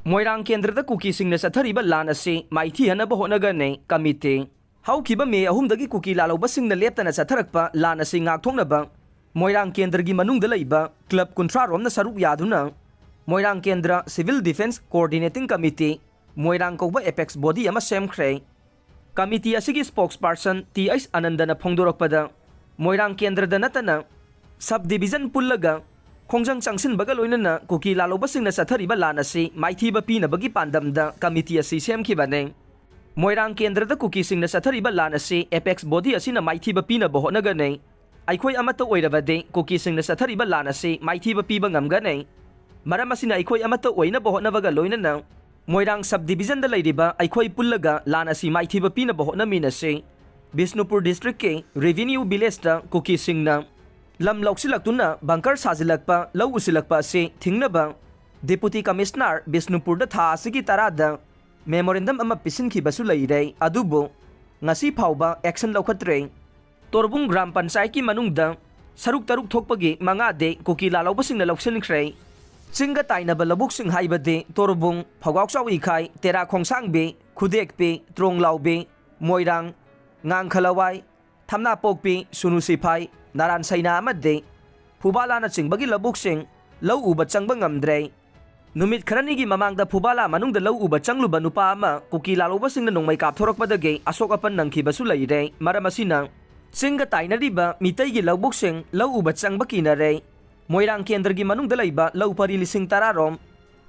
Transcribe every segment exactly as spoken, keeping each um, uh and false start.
ꯃꯣꯏꯔꯥꯡ ꯀꯦꯟꯗ꯭ꯔꯗ ꯀꯨꯀꯤꯁꯤꯡꯅ ꯆꯠꯊꯔꯤꯕ ꯂꯥꯟ ꯑꯁꯤ ꯃꯥꯏꯊꯤꯍꯟꯅꯕ ꯍꯣꯠꯅꯒꯅꯤ ꯀꯃꯤꯇꯤ꯫ ꯍꯧꯈꯤꯕ ꯃꯦ ꯑꯍꯨꯝꯗꯒꯤ ꯀꯨꯀꯤ ꯂꯥꯜꯍꯧꯕꯁꯤꯡꯅ ꯂꯦꯞꯇꯅ ꯆꯠꯊꯔꯛꯄ ꯂꯥꯟ ꯑꯁꯤ ꯉꯥꯛꯊꯣꯛꯅꯕ ꯃꯣꯏꯔꯥꯡ ꯀꯦꯟꯗ꯭ꯔꯒꯤ ꯃꯅꯨꯡꯗ ꯂꯩꯕ ꯀ꯭ꯂꯕ ꯀꯨꯟꯊ꯭ꯔꯥ ꯔꯣꯝꯅ ꯁꯔꯨꯛ ꯌꯥꯗꯨꯅ ꯃꯣꯏꯔꯥꯡ ꯀꯦꯟꯗ꯭ꯔ ꯁꯤꯚꯤꯜ ꯗꯤꯐꯦꯟꯁ ꯀꯣꯑꯣꯔꯗꯤꯅꯦꯇꯤꯡ ꯀꯃꯤꯇꯤ, ꯃꯣꯏꯔꯥꯡ ꯀꯧꯕ ꯑꯦꯄꯦꯛꯁ ꯕꯣꯗꯤ ꯑꯃ ꯁꯦꯝꯈ꯭ꯔꯦ꯫ ꯀꯃꯤꯇꯤ ꯑꯁꯤꯒꯤ ꯁ꯭ꯄꯣꯛꯁ ꯄꯥꯔꯁꯟ ꯇꯤ ꯑꯩꯆ ꯑꯅꯟꯗꯅ ꯐꯣꯡꯗꯣꯔꯛꯄꯗ, ꯃꯣꯏꯔꯥꯡ ꯀꯦꯟꯗ꯭ꯔꯗ ꯅꯠꯇꯅ ꯁꯕ ꯗꯤꯚꯤꯖꯟ ꯄꯨꯜꯂꯒ ꯈꯣꯡꯖꯪ ꯆꯪꯁꯤꯟꯕꯒ ꯂꯣꯏꯅꯅ ꯀꯨꯀꯤ ꯂꯥꯜꯍꯧꯕꯁꯤꯡꯅ ꯆꯠꯊꯔꯤꯕ ꯂꯥꯟ ꯑꯁꯤ ꯃꯥꯏꯊꯤꯕ ꯄꯤꯅꯕꯒꯤ ꯄꯥꯟꯗꯝꯗ ꯀꯃꯤꯇꯤ ꯑꯁꯤ ꯁꯦꯝꯈꯤꯕꯅꯤ꯫ ꯃꯣꯏꯔꯥꯡ ꯀꯦꯟꯗ꯭ꯔꯗ ꯀꯨꯀꯤꯁꯤꯡꯅ ꯆꯠꯊꯔꯤꯕ ꯂꯥꯟ ꯑꯁꯤ ꯑꯦꯄꯦꯛꯁ ꯕꯣꯗꯤ ꯑꯁꯤꯅ ꯃꯥꯏꯊꯤꯕ ꯄꯤꯅꯕ ꯍꯣꯠꯅꯒꯅꯤ꯫ ꯑꯩꯈꯣꯏ ꯑꯃꯠꯇ ꯑꯣꯏꯔꯕꯗꯤ ꯀꯨꯀꯤꯁꯤꯡꯅ ꯆꯠꯊꯔꯤꯕ ꯂꯥꯟ ꯑꯁꯤ ꯃꯥꯏꯊꯤꯕ ꯄꯤꯕ ꯉꯝꯒꯅꯤ꯫ ꯃꯔꯝ ꯑꯁꯤꯅ ꯑꯩꯈꯣꯏ ꯑꯃꯠꯇ ꯑꯣꯏꯅꯕ ꯍꯣꯠꯅꯕꯒ ꯂꯣꯏꯅꯅ ꯃꯣꯏꯔꯥꯡ ꯁꯕ ꯗꯤꯚꯤꯖꯟꯗ ꯂꯩꯔꯤꯕ ꯑꯩꯈꯣꯏ ꯄꯨꯜꯂꯒ ꯂꯥꯟ ꯑꯁꯤ ꯃꯥꯏꯊꯤꯕ ꯄꯤꯅꯕ ꯍꯣꯠꯅꯃꯤꯟꯅꯁꯤ꯫ ꯕꯤꯁꯅꯨꯄꯨꯔ ꯗꯤꯁꯇ꯭ꯔꯤꯛꯀꯤ ꯔꯦꯚꯤꯅ꯭ꯌꯨ ꯚꯤꯂꯦꯖꯇ ꯀꯨꯀꯤꯁꯤꯡꯅ ꯂꯝ ꯂꯧꯁꯤꯜꯂꯛꯇꯨꯅ ꯕꯪꯀꯔ ꯁꯥꯖꯤꯜꯂꯛꯄ, ꯂꯧ ꯎꯁꯤꯜꯂꯛꯄ ꯑꯁꯤ ꯊꯤꯡꯅꯕ ꯗꯤꯄꯨꯇꯤ ꯀꯃꯤꯁꯅꯔ ꯕꯤꯁꯅꯨꯄꯨꯔꯗ ꯊꯥ ꯑꯁꯤꯒꯤ ꯇꯔꯥꯗ ꯃꯦꯃꯣꯔꯦꯟꯗꯝ ꯑꯃ ꯄꯤꯁꯤꯟꯈꯤꯕꯁꯨ ꯂꯩꯔꯦ, ꯑꯗꯨꯕꯨ ꯉꯁꯤ ꯐꯥꯎꯕ ꯑꯦꯛꯁꯟ ꯂꯧꯈꯠꯇ꯭ꯔꯦ꯫ ꯇꯣꯔꯕꯨꯡ ꯒ꯭ꯔꯥꯝ ꯄꯟꯆꯥꯌꯠꯀꯤ ꯃꯅꯨꯡꯗ ꯁꯔꯨꯛ ꯇꯔꯨꯛ ꯊꯣꯛꯄꯒꯤ ꯃꯉꯥꯗꯤ ꯀꯨꯀꯤ ꯂꯥꯜꯍꯧꯕꯁꯤꯡꯅ ꯂꯧꯁꯤꯟꯈ꯭ꯔꯦ꯫ ꯆꯤꯡꯒ ꯇꯥꯏꯅꯕ ꯂꯧꯕꯨꯛꯁꯤꯡ ꯍꯥꯏꯕꯗꯤ ꯇꯣꯔꯕꯨꯡ, ꯐꯧꯒꯥꯎꯆꯥꯎ ꯏꯈꯥꯏ, ꯇꯦꯔꯥ ꯈꯣꯡꯁꯥꯡꯕꯤ, ꯈꯨꯗꯦꯛꯄꯤ, ꯇ꯭ꯔꯣꯡꯂꯥꯎꯕꯤ, ꯃꯣꯏꯔꯥꯡ, ꯉꯥꯡꯈꯂꯋꯥꯏ, ꯊꯝꯅꯥꯄꯣꯛꯄꯤ, ꯁꯨꯅꯨ ꯁꯤꯐꯥꯏ, ꯅꯥꯔꯥꯟ ꯁꯩꯅꯥ ꯑꯃꯗꯤ ꯐꯨꯕꯥꯂꯥꯅꯆꯤꯡꯕꯒꯤ ꯂꯧꯕꯨꯛꯁꯤꯡ ꯂꯧ ꯎꯕ ꯆꯪꯕ ꯉꯝꯗ꯭ꯔꯦ꯫ ꯅꯨꯃꯤꯠ ꯈꯔꯅꯤꯒꯤ ꯃꯃꯥꯡꯗ ꯐꯨꯕꯥꯂꯥ ꯃꯅꯨꯡꯗ ꯂꯧ ꯎꯕ ꯆꯪꯂꯨꯕ ꯅꯨꯄꯥ ꯑꯃ ꯀꯨꯀꯤ ꯂꯥꯜꯍꯧꯕꯁꯤꯡꯅ ꯅꯣꯡꯃꯩ ꯀꯥꯞꯊꯣꯔꯛꯄꯗꯒꯤ ꯑꯁꯣꯛ ꯑꯄꯟ ꯅꯪꯈꯤꯕꯁꯨ ꯂꯩꯔꯦ꯫ ꯃꯔꯝ ꯑꯁꯤꯅ ꯆꯤꯡꯒ ꯇꯥꯏꯅꯔꯤꯕ ꯃꯤꯇꯩꯒꯤ ꯂꯧꯕꯨꯛꯁꯤꯡ ꯂꯧ ꯎꯕ ꯆꯪꯕ ꯀꯤꯅꯔꯦ꯫ ꯃꯣꯏꯔꯥꯡ ꯀꯦꯟꯗ꯭ꯔꯒꯤ ꯃꯅꯨꯡꯗ ꯂꯩꯕ ꯂꯧ ꯄꯔꯤ ꯂꯤꯁꯤꯡ ꯇꯔꯥ ꯔꯣꯝ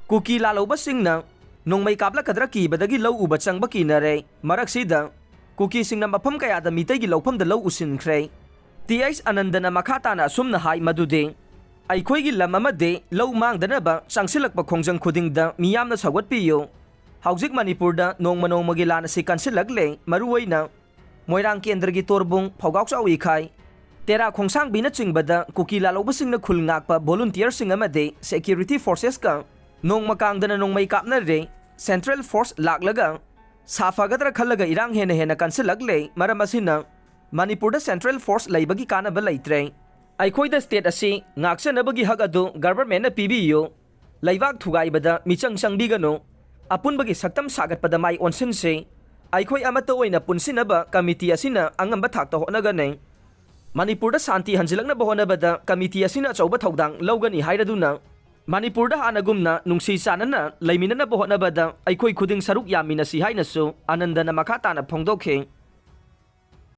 ꯀꯨꯀꯤ ꯂꯥꯜꯍꯧꯕꯁꯤꯡꯅ ꯅꯣꯡꯃꯩ ꯀꯥꯞꯂꯛꯀꯗ꯭ꯔꯥ ꯀꯤꯕꯗꯒꯤ ꯂꯧ ꯎꯕ ꯆꯪꯕ ꯀꯤꯅꯔꯦ꯫ ꯃꯔꯛꯁꯤꯗ ꯀꯨꯀꯤꯁꯤꯡꯅ ꯃꯐꯝ ꯀꯌꯥꯗ ꯃꯤꯇꯩꯒꯤ ꯂꯧꯐꯝꯗ ꯂꯧ ꯎꯁꯤꯟꯈ꯭ꯔꯦ꯫ ꯇꯤ ꯑꯩꯆ ꯑꯅꯟꯗꯅ ꯃꯈꯥ ꯇꯥꯅ ꯑꯁꯨꯝꯅ ꯍꯥꯏ ꯃꯗꯨꯗꯤ, ꯑꯩꯈꯣꯏꯒꯤ ꯂꯝ ꯑꯃꯗꯤ ꯂꯧ ꯃꯥꯡꯗꯅꯕ ꯆꯪꯁꯤꯜꯂꯛꯄ ꯈꯣꯡꯖꯪ ꯈꯨꯗꯤꯡꯗ ꯃꯤꯌꯥꯝꯅ ꯁꯧꯒꯠꯄꯤꯌꯨ꯫ ꯍꯧꯖꯤꯛ ꯃꯅꯤꯄꯨꯔꯗ ꯅꯣꯡꯃ ꯅꯣꯡꯃꯒꯤ ꯂꯥꯟ ꯑꯁꯤ ꯀꯟꯁꯤꯜꯂꯛꯂꯦ꯫ ꯃꯔꯨꯑꯣꯏꯅ ꯃꯣꯏꯔꯥꯡ ꯀꯦꯟꯗ꯭ꯔꯒꯤ ꯇꯣꯔꯕꯨꯡ, ꯐꯧꯒꯥꯎꯆꯥꯎ ꯏꯈꯥꯏ, ꯇꯦꯔꯥ ꯈꯣꯡꯁꯥꯡꯕꯤꯅꯆꯤꯡꯕꯗ ꯀꯨꯀꯤ ꯂꯥꯜꯍꯧꯕꯁꯤꯡꯅ ꯈꯨꯜ ꯉꯥꯛꯄ ꯚꯣꯂꯨꯟꯇꯤꯌꯔꯁꯤꯡ ꯑꯃꯗꯤ ꯁꯦꯀ꯭ꯌꯨꯔꯤꯇꯤ ꯐꯣꯔꯁꯦꯁꯀ ꯅꯣꯡꯃ ꯀꯥꯡꯗꯅ ꯅꯣꯡꯃꯩ ꯀꯥꯞꯅꯔꯦ꯫ ꯁꯦꯟꯇ꯭ꯔꯦꯜ ꯐꯣꯔꯁ ꯂꯥꯛꯂꯒ ꯁꯥꯐꯒꯗ꯭ꯔꯥ ꯈꯜꯂꯒ ꯏꯔꯥꯡ ꯍꯦꯟꯅ ꯍꯦꯟꯅ ꯀꯟꯁꯤꯜꯂꯛꯂꯦ꯫ ꯃꯔꯝ ꯑꯁꯤꯅ ꯃꯅꯤꯄꯨꯔꯗ ꯁꯦꯟꯇ꯭ꯔꯦꯜ ꯐꯣꯔꯁ ꯂꯩꯕꯒꯤ ꯀꯥꯟꯅꯕ ꯂꯩꯇ꯭ꯔꯦ꯫ ꯑꯩꯈꯣꯏꯗ ꯁ꯭ꯇꯦꯠ ꯑꯁꯤ ꯉꯥꯛꯆꯅꯕꯒꯤ ꯍꯛ ꯑꯗꯨ ꯒꯚꯔꯟꯃꯦꯟꯠꯅ ꯄꯤꯕꯤꯌꯨ꯫ ꯂꯩꯕꯥꯛ ꯊꯨꯒꯥꯏꯕꯗ ꯃꯤꯆꯪ ꯆꯪꯕꯤꯒꯅꯨ꯫ ꯑꯄꯨꯟꯕꯒꯤ ꯁꯛꯇꯝ ꯁꯥꯒꯠꯄꯗ ꯃꯥꯏ ꯑꯣꯟꯁꯤꯟꯁꯤ꯫ ꯑꯩꯈꯣꯏ ꯑꯃꯠꯇ ꯑꯣꯏꯅ ꯄꯨꯟꯁꯤꯟꯅꯕ ꯀꯃꯤꯇꯤ ꯑꯁꯤꯅ ꯑꯉꯝꯕ ꯊꯥꯛꯇ ꯍꯣꯠꯅꯒꯅꯤ꯫ ꯃꯅꯤꯄꯨꯔꯗ ꯁꯥꯟꯇꯤ ꯍꯟꯖꯤꯜꯂꯛꯅꯕ ꯍꯣꯠꯅꯕꯗ ꯀꯃꯤꯇꯤ ꯑꯁꯤꯅ ꯑꯆꯧꯕ ꯊꯧꯗꯥꯡ ꯂꯧꯒꯅꯤ ꯍꯥꯏꯔꯗꯨꯅ, ꯃꯅꯤꯄꯨꯔꯗ ꯍꯥꯟꯅꯒꯨꯝꯅ ꯅꯨꯡꯁꯤ ꯆꯥꯟꯅꯅ ꯂꯩꯃꯤꯟꯅꯅꯕ ꯍꯣꯠꯅꯕꯗ ꯑꯩꯈꯣꯏ ꯈꯨꯗꯤꯡ ꯁꯔꯨꯛ ꯌꯥꯃꯤꯟꯅꯁꯤ ꯍꯥꯏꯅꯁꯨ ꯑꯅꯟꯗꯅ ꯃꯈꯥ ꯇꯥꯅ ꯐꯣꯡꯗꯣꯛꯈꯤ꯫